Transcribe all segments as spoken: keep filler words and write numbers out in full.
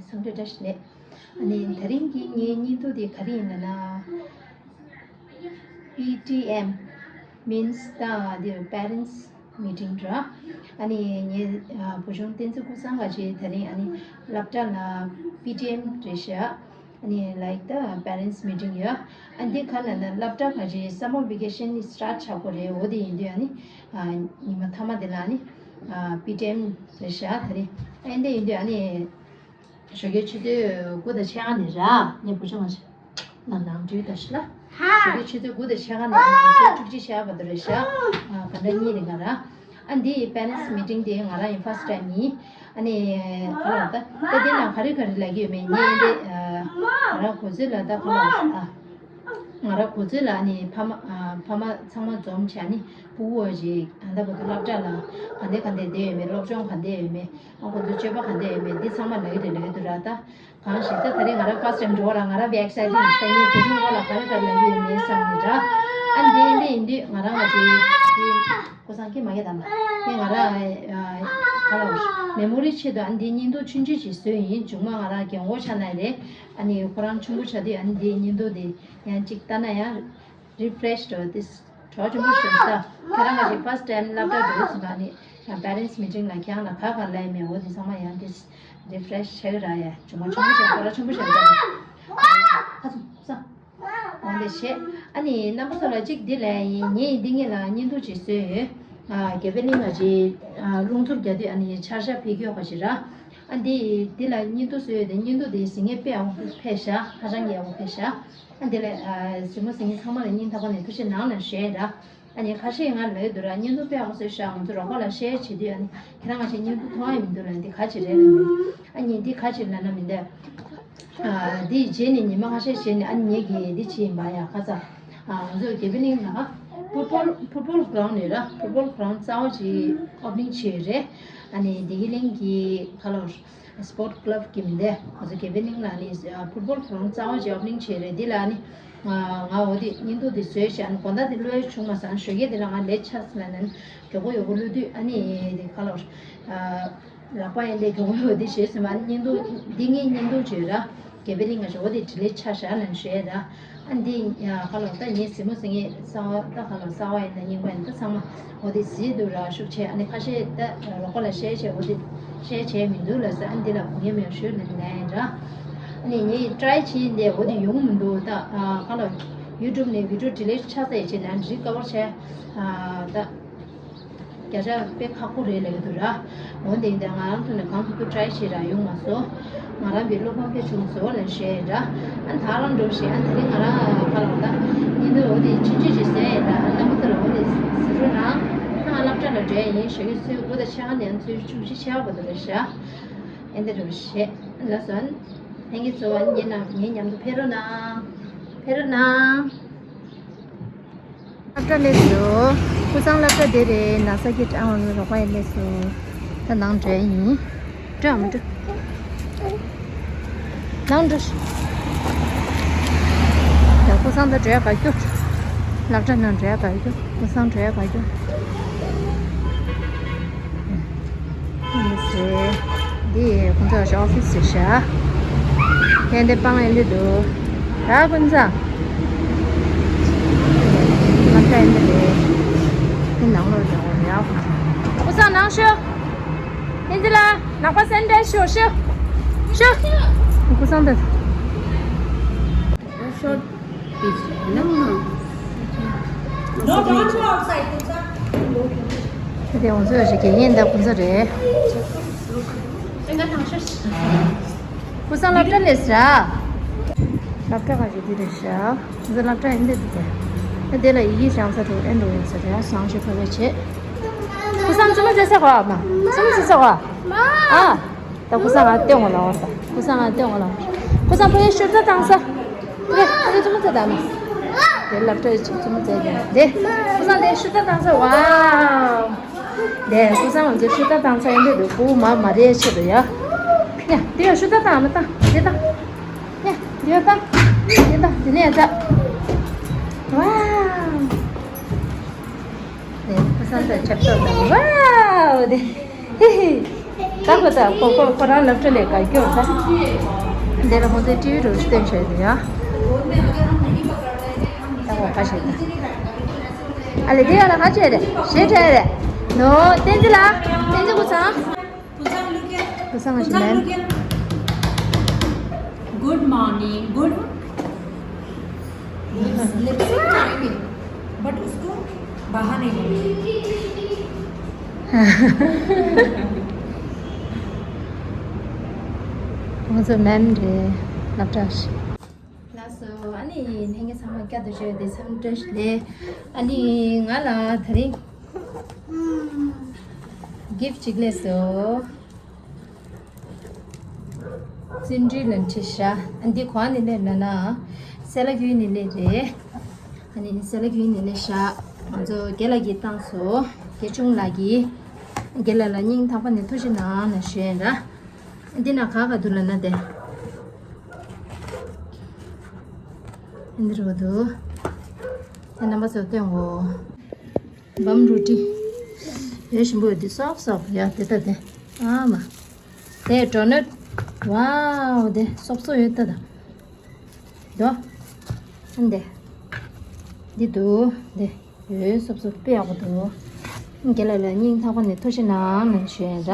འཚམས་འདྲི་བཀྲ་ཤིས་བདེ་ལེགས། ཨ་ནི་དེ་རིང་གི་ངའི་བརྙན་ཐུང་དེ་ག་རེ་ཡིན་ལབ་ན། པི་ཊི་ཨེམ་མིན་སི་ད་འདིར་པེ་རེན་སི་མི་ཊིང་ར། ཨ་ནི་ངའི་ཨ་བུ་ཆུང་བསྟན་འཛིན་ཀུན་བཟང་ག་ཅིག་དེ་རིང་ཨ་ནི་སློབ་གྲྭ་ལ་པི་ཊི་ཨེམ་རེད་ཤག་ཨ་ནི་ལའིག་ད་པེ་རེན་སི་མི་ཊིང་ཡོད། ཨ་འདི་ག་ལབ་ན་སློབ་གྲྭ་ག་ཅིག་སམ་མར་ཝེ་ཀེ་ཤན་ནི་སི་ཊར་ཊི་ཆགས་ཀྱི་རེད། འོ་དེ་ཡིན་དུས་ཨ་ནི་ཨ་ཉི་མ་མཐའ་མ་དེ་ལ་ཨ་ནི་ཨ་པི་ཊི་ཨེམ་རེད་ཤག་དེ་རིང་ཨ་འདི་ཡིན་དུས་ཨ་ནི། ཞོགས་ཀའི་ཆུ་ཚོད་དགུ་དང་ཕྱེད་ཀ་ནས་ར། ངས་བུ་ཆུང་མ་ཞིག་ལ་ནང་འགྲུལ་ད་ཤི་ལ། ཞོགས་ཀའི་ཆུ་ཚོད་དགུ་དང་ཕྱེད་ཀ་ནས་ཨ་ནི་ཆུ་ཚོད་བཅུ་གཅིག་ཕྱེད་ཀ་བར་དུ་རེད་ཤག་ཨ་ག་འདྲ་གཉིས་རེད་ང་ར། ཨ་འདི་པེ་རེན་སི་མི་ཊིང་དེ་ང་རང་ཡིན་ཕར་སི་ཊི་ཊེམ་ཡིན། ཨ་ནི་ག་ལ་ད་ད་དེ་ན་ག་རེ་ག་རེ་ལབ་ཀྱི་ཡོད་མེད་ངས་འདི་ང་རང་གོ་ཚོད་ལ་ད་ག་ལ་ཨ། ང་རང་གོ་ཚོད་ལ་ནི་ཕ་མ་ཨ་ཕ་མ་ཚང་མ་འཛོམས་བྱས་ནི་ཕྲུ་གུ་ཅིག་ཨ་ད་བར་དུ་སློབ་གྲྭ་ལ་ག་འདྲ་ག་འདྲ་བསྡད་ཡོད་མེད། སློབ་སྦྱོང་ག་འདྲ་ཡོད་མེད། ཨ་ཁོ་ཚོ་སྤྱོད་པ་ག་འདྲ་ཡོད་མེད། འདི་ཚང་མ་ལབ་ཀྱི་རེད་ལབ་ཀྱི་འདུག་ར། ད་གང་ཞིག་ད་ད་རེས་ང་རང་ཕར་སི་ཊེམ་འགྲོ་བ་ལ་ང་རང་དཔེ་ཨེག་སའི་ཊེཌ་ཡིན། ད་ངས་བུ་ཆུང་ཁོ་ལ་ག་རེ་ག་རེ་ལབ་ཀྱི་ཡོད་མེད་བསམ་ནི་འདྲ། ཨ་འདི་འདི་ཡིན་དུས་ང་རང་ང་ཅིག་འདི་ཀོ་སང་ཁྱེད་མ་ངེས་ད་ན་ངས་ང་རང་ག་ལ་མེ་མོ་རི་ཆེད་དུ་ཨ་འདི་བརྙན་ཐུང་ཆུང་ཆུང་ཅིག་བཟོས་ཡིན། མཇུག་མ་ང་རང་རྒན་གོག་ཆགས་ན་རེད། ཨ་ནི་ཁོ་རང་ཆུང་པོ་ཆགས་དུས་ཨ་ནི་འདི་བརྙན་ཐུང་འདི། ཡང་གཅིག་ལྟ་ན་ཡང་རི་ཕི་རེ་ཤི་འགྲོ་དེ་གྲོགས་ཆེན་པོ་ཞིག་ད་ཁྱེད་རང་ག་ཞིག་ཕར་སི་ཊེམ་སློབ་གྲྭ་འགྲོ་ཟིན་པ་ནི་ཡང་པེ་རེན་སི་མི་ཊིང་ལ་ཁྱེད་རང་ལ་ག་ག་ལ་ཡིན་མེད་འོ་དེ་ཚང་མ་ཡང་དེ་རི་ཕི་རེ་ཤི་བྱེད་གི་ར་ཡ་ཇོ་མོ་ཆེན་པོ་ཞིག་ཁོ་ར་ཆེན་པོ་ཞིག་ད་ཁ་ཚུམ་ས་འོ་དེ་བྱེད། ཨ་ནི་རྣམ་པ་ཚོ་ལ་གཅིག་འདི་ལ་ཡིན་ངས་འདི་ངེད་ལ་བརྙན་ཐུང་ཅིག་བཟོས་ཡོད། དགེ་འཕེལ་གླིང་ལ་ཅིག་རླུང་འཚུབ་རྒྱག་དུས་ཨ་ནི་ཆར་ཤ་ཕེབས་ཀྱོག་པ་ཞིག་ར། ཨ་འདི་འདི་ལ་བརྙན་ཐུང་བཟོས་ཡོད་དེ་བརྙན་ཐུང་དེ་གཟིགས་མཁན་དཔེ་ཡག་པོ་ཕེབས་ཤག་ཧ་ཅང་གི་ཡག་པོ་ཕེབས་ཤག་ཨ་འདི་ལས་གཟིགས་མོ་གཟིགས་མཁན་ཚང་མ་ལ་སྙིང་ཐག་པ་ནས་ཐུགས་རྗེ་གནང་ལ་ཞུ་ཡ་ར། ཨ་ནི་ཁ་ཤས་ང་ལ་ཡོད་དུ་ར་བརྙན་ཐུང་དཔེ་ཡག་པོ་བཟོས་ཤག་ང་ཚོ་རོགས་པ་ལ་ཤེར་བྱེད་དུས་ཨ་ནི་ཁྱེད་རང་ང་ཞིག་བརྙན་ཐུང་མཐོང་ཡ་མི་འདུག་ལ་འདི་ག་ཅི་རེད་ལ་མི། ཨ་ནི་འདི་ག་ཅི་ལབ་ན་མི་འདུག་ཨ་འདི་རྗེས་ནས་ཉི་མ་ཁ་ཤས་རྗེས་ནས་ཨ་ནི་ངེད་ཀྱི་འདི་ཅི་ཡིན་པ་ཡ་ཁ་ཚ། ང་ཚོ་དགེ་འཕེལ་གླིང་ལ་ཕུཊ་བོལ་ཕུཊ་བོལ་གྷི་རའུན་ཌི་རེད་ར། ཕུཊ་བོལ་གྷི་རའུན་ཌི་གཙང་བོ་ཅིག་ཨོ་པ་ནིང་བྱས་རེད། ཨ་ནི་བདེ་སྐྱིད་གླིང་གི་ཁ་ལོར་སི་པོར་ཊི་ཀི་ལབ་གི་མི་འདུག་ང་ཚོ་དགེ་འཕེལ་གླིང་ལ་ནི་ཕུཊ་བོལ་གྷི་རའུན་ཌི་གཙང་བོ་ཅིག་ཨོ་པ་ནིང་བྱས་རེད། འདི་ལ་ནི་ང་ང་འོ་དེ་བརྙན་ཐུང་དེ་བཟོས་བྱས་ཨ་ནི་དགོང་དག་དེ་བླུག་ཡ་བྱུང་མ་སོང་། ཞོགས་ཀས་དེ་ལ་ང་ལས་ཆགས་སོང་ལ་ནི་མགྱོགས་པོ་མགྱོགས་པོ་བླུག་དུས་ཨ་ནི་དེ་ཁ་ལོར། ལག་པ་ཡན་ལས་གྱོང་ཡོད་དེ་ཞེས་ཟེར་མ་བརྙན་ཐུང་འདི་ངའི་བརྙན་ཐུང་བརྗོད་ར། དགེ་འཕེལ་གླིང་ང་ཞོགས་དེ་དྲི་ལེ་ཆ་བཞག་ནས་བཤད་ར། ཨ་འདི་ཡ་ཁ་ལོ་ད་ངའི་གཟིགས་མོ་གཟིགས་ངེས་གསར་བ་ད་ཁ་ལོ་གསར་བ་ཡིན་ན་རྙིང་པ་ཡིན་ད་ཚང་མ་འོ་དེ་གཟིགས་འདུག་ར། ཤུགས་ཆེ་ཨ་ནི་ཁ་ཤས་ད་རོགས་པ་ལ་བཤད་བྱས་འོ་དེ་བཤད་བྱས་མི་འདུག་ལ་ཟེར། ཨ་འདི་ལ་དགོངས་ཡ་མེད་ཞུས་ནས་ལན་ར། ཨ་ནི་ངས་ཊི་རའི་བྱས་འདི་འོ་དེ་ཡོང་མི་འདུག་ད་ཁ་ལོ་ཡུ་ཊུབ་ནས་བི་ཌིའོ་ཌི་ལིཊ་ཆགས་ས་ཡི་བྱས་ནས་རི་ཀ་བར་བྱས་ད། བརྒྱ་ཆ་དཔེ་ཁག་པོ་རེད་ལབ་ཀྱི་འདུག་ར། འོན་ཏེ་འདི་ང་རང་ཐོག་ནས་གང་ཐུབ་ཐུབ་ཊི་རའི་བྱས་ར་ཡོང་མ་སོང་། ང་རང་གི་བློ་ཕམ་དཔེ་བྱུང་སོང་ལབ་བཤད་ར། ཨ་ད་རང་འགྲོ་བཤད་ཨ་དེ་རིང་ང་རང་ཁ་ལ་འོ་ད་ཉིན་དུ་འོ་དེ་ཆུང་ཆུང་ཅིག་ཟས་ཡིན་ར། ཨ་རྣམ་པ་ཚོ་ལ་འོ་དེ་ཟི་རུ་ནང་ད་ང་སློབ་གྲྭ་ལ་འགྲོ་ཡ་ཡིན། ཞོགས་ཀྱི་ཚོད་དགུ་དང་ཕྱེད་ཀ་ནས་ཚོད་བཅུ་བཞི་ཕྱེད་ཀ་བར་དུ་རེད་ཤག་ཨེ་འདི་འགྲོ་བཤད་ལ་སོན། ལྷན་རྒྱས་ཚོ་ཨ་ངའི་ནང་ངའི་མཉམ་དུ་ཕེབས་རོགས་གནང་། ཕེབས་རོགས་གནང་། སློབ་གྲྭ་སླེབས་སོང་། ཀུན་བཟང་སློབ་གྲྭ་དེ་རེད། ན་ས་ཀྱི་ཀྲང་བ་རོགས་པ་ཡིན་སླེབས་སོང་། ད་ནང་འགྲོ་ཡ་ཡིན། འགྲོ་མི་འགྲོ། ནང་འགྲོ། ད་ཀུན་བཟང་ད་འགྲོ་ཡ་ག་རྒྱུ། སློབ་གྲྭ་ནང་འགྲོ་ཡ་ག་རྒྱུ། ཀུན་བཟང་འགྲོ་ཡ་ག་རྒྱུ། ཨ་ནི་ཟེར། འདི་ཁོང་ཚོ་ཞིག་ཨོ་ཕི་སི་རེད་ཤག་ཡང་འདི་སྤང་ཡང་འདི་འདུག་ར་ཀུན་བཟང་། ང་ཚོ་ཡང་འདི་རེད། འདི་ནང་ལོགས་འགྲོ་བ་རེད། ཀུན་བཟང་ནང་ཤོག་ཡིན་འདི་ལ་ནག་པ་སེན་འདྲ་ཤོག་ཤོག་ཤོག་ཀུན་བཟང་འདི། Short speech. No, no. No, don't go outside. དེ་ང་ཚོ་ཞིག་གི་ཡིན་ད་ཁོང་ཚོ་རེད། ཀུན་བཟང་སློབ་གྲྭ་ལས་ར། སློབ་གྲྭ་ག་ཞིག་འདི་རེད་ཤག་ཁོང་ཚོ་སློབ་གྲྭ་ཡིན་འདི་འདུག་ད་དེ་ལ་ཡི་གེ་བཞག་ས་དུ་ཨེ་འགྲོ་ཡོད་ས་རེད། བཟང་ཞིག་ཕ་གི་བྱེད། ཀུན་བཟང་བཙུན་མོ་མཛད་ས་གོ་མ། བཙུན་མོ་མཛད་ས་གོ་ཨ། ད་ཀུན་བཟང་ང་སྟོན་གོ་ལ་བར་ད། ཀུན་བཟང་ང་སྟོན་གོ་ལ་བར། ཀུན་བཟང་ཕ་གི་ཤུར་ད་བཏང་ས། ཕ་གི་ཕ་གི་བཙུན་མོ་མཛད་ད་མ། དེ་སློབ་གྲྭ་ཡི་བཙུན་མོ་མཛད་ད་དེ། ཀུན་བཟང་དེ་ཤུར་ད་བཏང་ས། ཝའོ། དེ་ཀུན་བཟང་ང་ཚོ་ཤུར་ད་བཏང་ས་ཡིན་དུས་དུ་བུ་མ་མ་རེད་ཆེད་དུ་ཡ། ཡ་དེ་ཡ་ཤུར་ད་བཏང་མ་བཏང་དེ་བཏང་། ཡ་དེ་ཡ་བཏང་། དེ་བཏང་དེ་ནས་ཡ་བཏང་། ཝའོ། དེ་ཀུན་བཟང་དང་ཆབ་ཏོག་དང་ཝའོ་དེ། ཧི་ཧི། ད་ཁོ་ད་ཁོ་ཁོ་ཁོ་རང་སློབ་གྲྭ་ལས་ག་སྐྱོར་ད། འདི་ལ་ཁོང་ཚོས་ཊི་ཝི་རོ་སྟོན་བྱས་འདུག་ཡ། ད་ཁོ་ཁ་ཤས་ད། ཨ་ལེ་འདི་ཡ་ལ་ཁ་ཆེ་རེད་ཞེ་དྲག་རེད། ནོ་བསྟན་འཛིན་ལགས། བསྟན་འཛིན་ཀུན་བཟང་། ཀུན་བཟང་ལགས་ཞིག་མེད། Good morning, good. Lipstick time है, बट उसको बाहर नहीं बोलते। ཁོང་ཚོ་མེམ་རེད། སློབ་གྲྭ་ཞིག་ལགས་སོ། ཨ་ནི་ལྷན་རྒྱས་ཚང་མ་བསྐྱར་དུ་བཞུགས་ཏེ་འཚམས་འདྲི་ཞུ་ལེ། ཨ་ནི་ང་ལ་དེ་རིང་གིཕ་ཅིག་སླེབས་སོང་། བརྩོན་འགྲུས་ལ་འཁྲི་ཤག་ཨ་འདི་ག་ནས་སླེབས་ལབ་ན། སེ་ལ་ཁུལ་ནས་སླེབས་རེད། ཨ་ནི་སེ་ལ་ཁུལ་ནས་སླེབས་ཤག་ང་ཚོ་རྒན་ལགས་ཀྱིས་བཏང་སོང་། རྒན་ཆུང་ལགས་ཀྱིས། རྒན་ལགས་ལ་སྙིང་ཐག་པ་ནས་ཐུགས་རྗེ་གནང་ཞུ་ཡིན་ར། འདི་ན་ག་ག་འདུག་ལབ་ན་དེ། འདི་རུ་འདུག་དེ་རྣམ་པ་ཚོར་སྟོན་གོ། བམ་རུ་ཏི། ཡོད་ཞིམ་པོ་ཡོད་དེ་སོབ་སོབ་ཡ་དེ་ལྟ་དེ། ཨ་མ། དེ་ཌོ་ནཊ། ཝའོ་དེ་སོབ་སོབ་ཡོད་ལྟ་ད། དོ། ཨ་འདི། འདི་འདུག་འདི། ཡོད་སོབ་སོབ་དཔེ་ཡག་པོ་འདུག་རྒན་ལགས་ལ་སྙིང་ཐག་པ་ནས་ཐུགས་རྗེ་གནང་ཞུ་ཡིན་ར།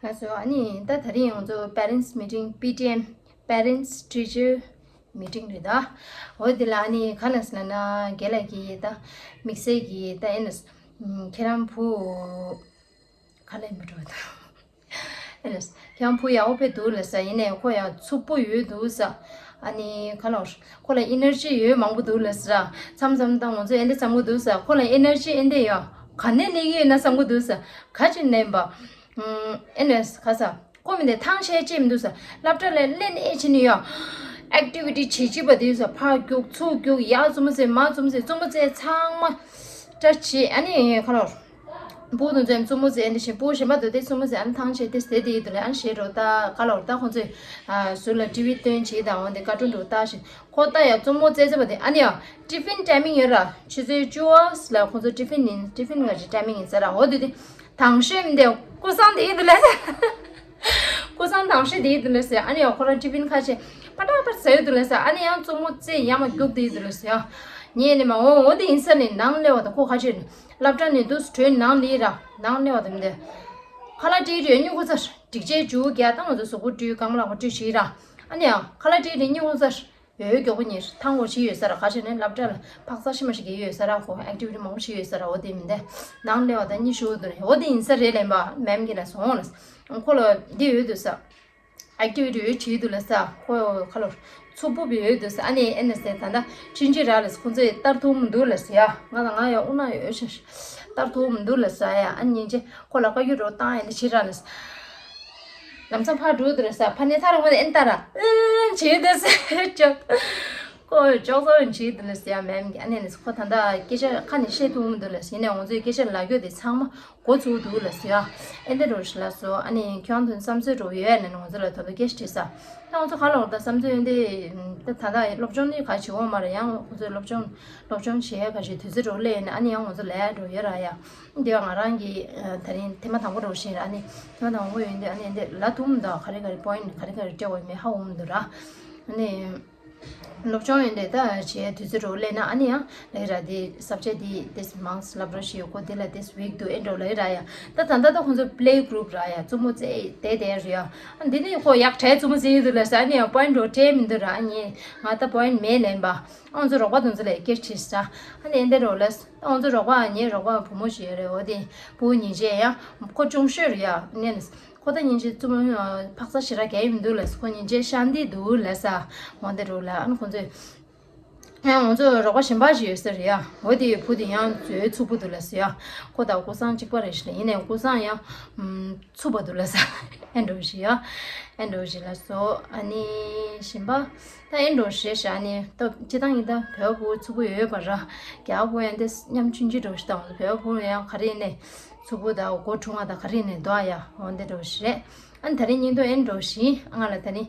ལགས་སོ། ཨ་ནི་ད་དེ་རིང་ང་ཚོ་པེ་རེནྶ་མི་ཊིང་པི་ཊི་ཨེམ། པེ་རེནྶ་ཊི་ཅར་མི་ཊིང་རེད་ད། འོ་དེ་ལ་ཨ་ནི་ག་ལབ་སོང་ལབ་ན་རྒན་ལགས་ཀྱིས་ད་དམིགས་བསལ་གྱིས་ད་ཨེ་ནས་ཁྱེད་རང་བུ། ག་ལ་ཡིན་པ་འགྲོ་ད། ཨེ་ནས་ཁྱེད་རང་བུ་ཡག་པོ་དཔེ་འདུག་ལབ་ས་ཡིན་ནའི་ཁོ་ཡང་འཚུབ་པོ་ཡོད་འདུག་ས། ཨ་ནི་ག་ལ་ཁོ་ལ་ཨེ་ནར་ཇི་ཡོད་མང་པོ་འདུག་ལབ་ས། མཚམས་མཚམས་ད་ང་ཚོ་ཨེ་འདྲ་བསམ་གི་འདུག་ས། ཁོ་ལ་ཨེ་ནར་ཇི་ཨེ་འདྲ་ཡོད་ག་ནས་སླེབས་ཀྱི་ཡོད་ན་བསམ་གི་འདུག་ས། ག་ཅིག་ནས་ཡིན་པ། ཨེ་ནས་ག་ས། ཁོ་མི་འདི་ཐང་ཆད་ཅེས་མི་འདུག་ས། སློབ་གྲྭ་ལ་སླེབས་ནས་ཕྱིན་ནས་ཡོད། ཨེག་ཊི་བི་ཊི་བྱེད་ཅིག་པ་དེ་ཡོད་ས། ཕར་རྒྱུག་ཚུར་རྒྱུག་ཡར་རྩུབ་མོ་རྩེ་མར་རྩུབ་མོ་རྩེ་རྩུབ་མོ་རྩེ་ཚང་མ་སྐྲ་བྱེད་ཨ་ནི་ཁ་ལོར། སྤུ་དང་ཚོས་རྩུབ་མོ་རྩེ་འདི་བྱེད་སྤུ་གཞན་པ་དུ་དེ་རྩུབ་མོ་རྩེ་ཨ་ནི་ཐང་ཆད་དེ་ཟེར་དེ་ཡིན་དུ་ལས་ཨ་ནི་བྱེད་འགྲོ་ད་ཁ་ལོར་ད་ཁོང་ཚོས་ཟུར་ལ་ཊི་བི་སྟོན་བྱེད་དང་འོ་འདི་ཀར་ཊུན་འགྲོ་ད་བཞིན་ཁོ་ད་ཡར་རྩུབ་མོ་རྩེ་རྩེ་བ་དེ་ཨ་ནི་ཡང་ཊི་ཕིན་ཊའི་མིང་ཡོད་ར་ཆུ་ཚོད་བཅུ་པ་ལ་ཁོང་ཚོ་ཊི་ཕིན་ཡིན་ཊི་ཕིན་ང་ཅི་ཊའི་མིང་ཡིན་ཟེར་ར་འོ་དུས་དེ། དང་ཤོས་མི་འདི་ཀུ་སང་དེ་ཡིན་དུ་ལས་ཟེར། ཀུ་སང་དང་ཤོས་དེ་ཡིན་དུ་ལས་ཟེར། ཨ་ནི་ཡང་ཁོ་རང་ཊི་ཕིན་ཁ་ཤས་པ་ཏག་པ་ཟ་ཡོད་དུ་ལས་ཟེར། ཨ་ནི་ཡང་རྩུབ་མོ་རྩེ་ཡ་མ་རྒྱུག་དེ་ཡིན་དུ་ལས་ཟེར། ངས་ནི་མ་འོ་འོ་དེ་ཡིན་ས་ནས་ནང་སླེབས་པ་དང་ཁོ་ཁ་ཤས་ནི་སློབ་གྲྭ་ནས་འདུག་སེ་བྲོས་ནང་སླེབས་ར་ནང་སླེབས་པ་དང་མི་འདི། ཁ་ལག་སྤྲད་རེད་སྨྱུ་གུ་ཚར་སྒྲིག་ཆས་འཇུ་རྒྱ་ཏང་ང་ཚོ་གཟུགས་པོ་བཀྲུས་རྐང་ལག་པ་བཀྲུས་བྱས་ར། ཨ་ནི་ཡང་ཁ་ལག་སྤྲད་རེད་སྨྱུ་གུ་ཚར། ཡོད་མགྱོགས་པོ་ཉེར་ཐང་བོ་ཞིག་ཡོད་ས་ར་ཁ་ཤས་ནས་སློབ་གྲྭ་ལ་འཕག་འཚག་ཤི་མ་ཤི་གི་ཡོད་ས་ར་ཁོ་ཨེག་ཊི་བི་ཊི་མང་པོ་ཞིག་ཡོད་ས་ར་འོ་དེ་མི་འདས་ནང་སླེབས་པ་དང་གཉིད་ཤོར་དུ་རེད་འོ་དེ་ཡིན་ས་རེད་ལན་པ་མེམ་གྱི་ལ་སོང་ལ་ཁོ་ལ་འདི་ཡོད་དུ་ས་ཨེག་ཊི་བི་ཊི་ཡོད་བྱེད་དུ་ལ་ས་ཁོ་ཁ་ལོ་ཚུགས་པོ་བི་ཡོད་དུ་ས་ཨ་ནི་ཨེ་ནས་ཟེར་ད་ལྟ་ཕྱིན་ཅི་ར་ལ་ཁོ་ཚོས་ལྟར་ཐུག་མི་འདུག་ལ་ཟེར་ཡ་ང་དང་ང་ཡ་དབུ་ན་ཡོད་ཤ་ལྟར་ཐུག་མི་འདུག་ལ་ཟེར་ཡ་ཨ་ནི་ཉིན་ཅེ་ཁོ་ལ་བཀའ་བཀྱོན་རོགས་བཏང་ཡ་ནི་ཕྱི་ར་ལ་ཟེར། ལམ་སང་ཕར་འགྲོ་དུ་རེད་ས་ཕ་ནས་ཐར་འོ་ཨེན་ཏ་ར་ཨེན་བྱེད་དུ་ཟེར་ཅོག་ཁོ་ཅོག་ཙོ་ཨེན་བྱེད་དུ་ལ་ཟེར་ཡ་མེམ་གི་ཨ་ནེ་ནས་ཁོ་ད་ལྟ་སྐད་ཆ་ཁ་ནས་བཤད་ཐུབ་མི་འདུག་ལ་ཟེར་ནས་ང་ཚོའི་སྐད་ཆ་ལ་རྒྱོ་དེ་ཚང་མ་འགོ་ཚུགས་འདུག་ལ་ཟེར་ཡ་ཨེན་ཏེ་རོ་ཤི་ལ་སོ་ཨ་ནེ་ཁྱོད་དོན་བསམ་ཚུལ་རོ་ཡོད་ཨ་ནེ་ང་ཚོ་ལ་ད་ལྟ་སྐད་ཆ་དྲིས་ས་ད་ང་ཚོ་ག་ལ་འོ་ད་བསམ་ཚུལ་ཡོད་འདི་ད་ད་ལྟ་སློབ་སྦྱོང་ནི་ག་བྱེད་འོ་མ་རེད་ཡང་ང་ཚོའི་སློབ་སྦྱོང་སློབ་སྦྱོང་བྱེད་ཡ་ག་བྱེད་དུས་ཚོད་རོ་ལས་ཡོད་ནས་ཨ་ནེ་ཡང་ང་ཚོ་ལས་འགྲོ་ཡོད་ར་ཡ། འདི་ང་རང་གི་ཨ་དེ་རིང་ཐེངས་མ་དང་པོ་འགྲོ་བཞིན་ར་ཨ་ནི་ཐེངས་མ་དང་པོ་ཡོད་འདི་ཨ་ནི་འདི་ལ་ཐུམ་དང་ག་རེ་ག་རེ་པོ་ཡིན་ག་རེ་ག་རེ་སྤྲད་དགོས་མེད་ཧ་འོང་མི་འདུག་ར་ཨ་ནི་སློབ་སྦྱོང་ཡོད་འདི་ད་བྱས་དུས་ཚོད་འགྲོ་སླེབས་ན་ཨ་ནི་ཡང་ལས་ར་འདི་ས་བཅད་འདི་ཏེས་མང་སླབ་རོགས་ཞེས་ཡོད་གོ་འདི་ལ་ཏེས་ཝིག་འདུག་ཨེ་འགྲོ་ལས་ར་ཡ་ད་ད་ད་ད་ཁོང་ཚོ་པི་ལེ་གུ་རུབ་ར་ཡ་རྩུབ་མོ་རྩེ་དེ་དེ་རེད་ཡ་ཨ་འདི་ནི་ཁོ་ཡག་གྲས་རྩུབ་མོ་རྩེ་ཡི་འདུག་ལ་ས་ཨ་ནི་ཡང་པོ་ཡིན་འགྲོ་གྲས་མི་འདུག་ར་ཨ་ནི་ང་ད་པོ་ཡིན་མེད་ལན་པ། ང་ཚོ་རོགས་པ་དེ་ཚོ་ལ་སྐད་དྲིས་ས། ཨ་ནི་ཨེ་འདྲ་རོགས་ལ། ང་ཚོ་རོགས་པ་ངའི་རོགས་པ་བུ་མོ་ཞིག་ཡོད་རེད་འོ་དེ། བུ་ཉིན་བྱེད་ཡ། ཁོ་ཅུང་ཤོས་རེད་ཡ། ནས། ཁོ་ད་ཉིན་བྱེད་བཙུན་མོ་འཕག་ས་ཞེ་དྲག་གས་མི་འདུག་ལ་ཁོ་ཉིན་བྱེད་ཤ་འདི་འདུག་ལ་ས། འོ་དེ་རོགས་ལ་ཨ་ནི་ཁོ་ཚོས། ཡང་ང་ཚོ་རོགས་པ་གཞན་པ་ཞིག་ཡོད་ས་རེད་ཡ། འོ་དེ་བུ་དེ་ཡང་མཛོད་ཚུགས་པོ་འདུག་ལ་ས་ཡ། ཁོ་དང་ཀུ་སང་གཅིག་པ་རེད་ཤི་ལ་ཡིན་ནའི་ཀུ་སང་ཡང་། ཚུགས་པ་འདུག་ལ་ས། ཨེ་འགྲོ་ཞིག་ཡ། ཨེ་འགྲོ་ཞིག་ལ་སོ་ཨ་ནི་གཞན་པ། ད་ཨེ་འགྲོ་ཞེས་བྱ་ནི་ད་སྤྱི་བཏང་ཡིན་ད་བོད་བུ་ཚུགས་པོ་ཡོད་པ་ར། རྒྱ་བོ་ཡང་དེ་མཉམ་ཆུང་ཆུང་འགྲོ་ཞིག་དང་བོད་བུ་ཡང་ག་རེ་ཡིན་ནས་ ཚུགས་པོ་དང་སྒོ་ཕྲུང་བ་དང་ག་རེ་ནས་འདུག་ཡ། འོ་འདི་འདྲ་བོ་ཞིག་རེད། ཨ་ནི་ད་རིང་བརྙན་ཐུང་ཨེ་འདྲ་བོ་ཞིག་ང་ལ་ད་རིང་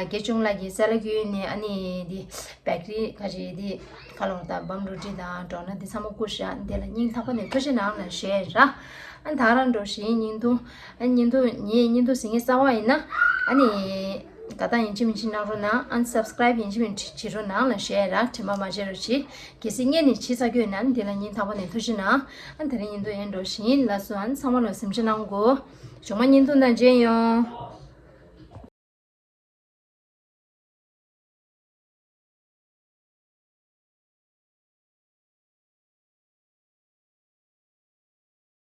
དགེ་ཆུང་ལགས་ཀྱིས་སེ་ལ་ཀུའུ་ནས་ཨ་ནི་འདི་བེག་རི་ག་རེ་འདི་ག་ལོར་དང་བམ་རོ་ཏི་དང་འགྲོ་ན་འདི་ཚང་མ་བསྐུར་ཤག་འདི་ལ་སྙིང་ཐག་པ་ནས་ཐུགས་རྗེ་གནང་ལ་ཞུ་ཡ་ར། ཨ་ནི་ད་རང་འདྲ་བོ་ཞིག་བརྙན་ཐུང་ཨ་བརྙན་ཐུང་ངའི་བརྙན་ཐུང་གཟིགས་མཁན་གསར་པ་ཡིན་ན་ཨ་ནི། དགའ་རྟགས་ཡིན་གཅིག་མིན་གཅིག་གནང་རོགས་གནང་། ཨ་ནི་སབ་སི་ཀ་རའིབ་ཡིན་གཅིག་མིན་གཅིག་བྱེད་རོགས་གནང་ལ་ཞུ་ཡ་ར། དྲན་པ་མ་བརྗེད་རོགས་གྱིས། གལ་སྲིད་སྔོན་ནས་བྱེད་ཚར་རྒྱུ་ཡོད་ན་ཨ་ནི་དེ་ལ་སྙིང་ཐག་པ་ནས་ཐུགས་རྗེ་གནང་། ཨ་ནི་དེ་རིང་བརྙན་ཐུང་ཨེ་འདྲ་བོ་ཞིག་ཡིན། ལགས་སོ། ཨ་ནི་ཚང་མ་ལ་གཟིམ་འཇག་གནང་གོ། གཞུག་མ་བརྙན་ཐུང་དང་མཇལ་ཡོང་།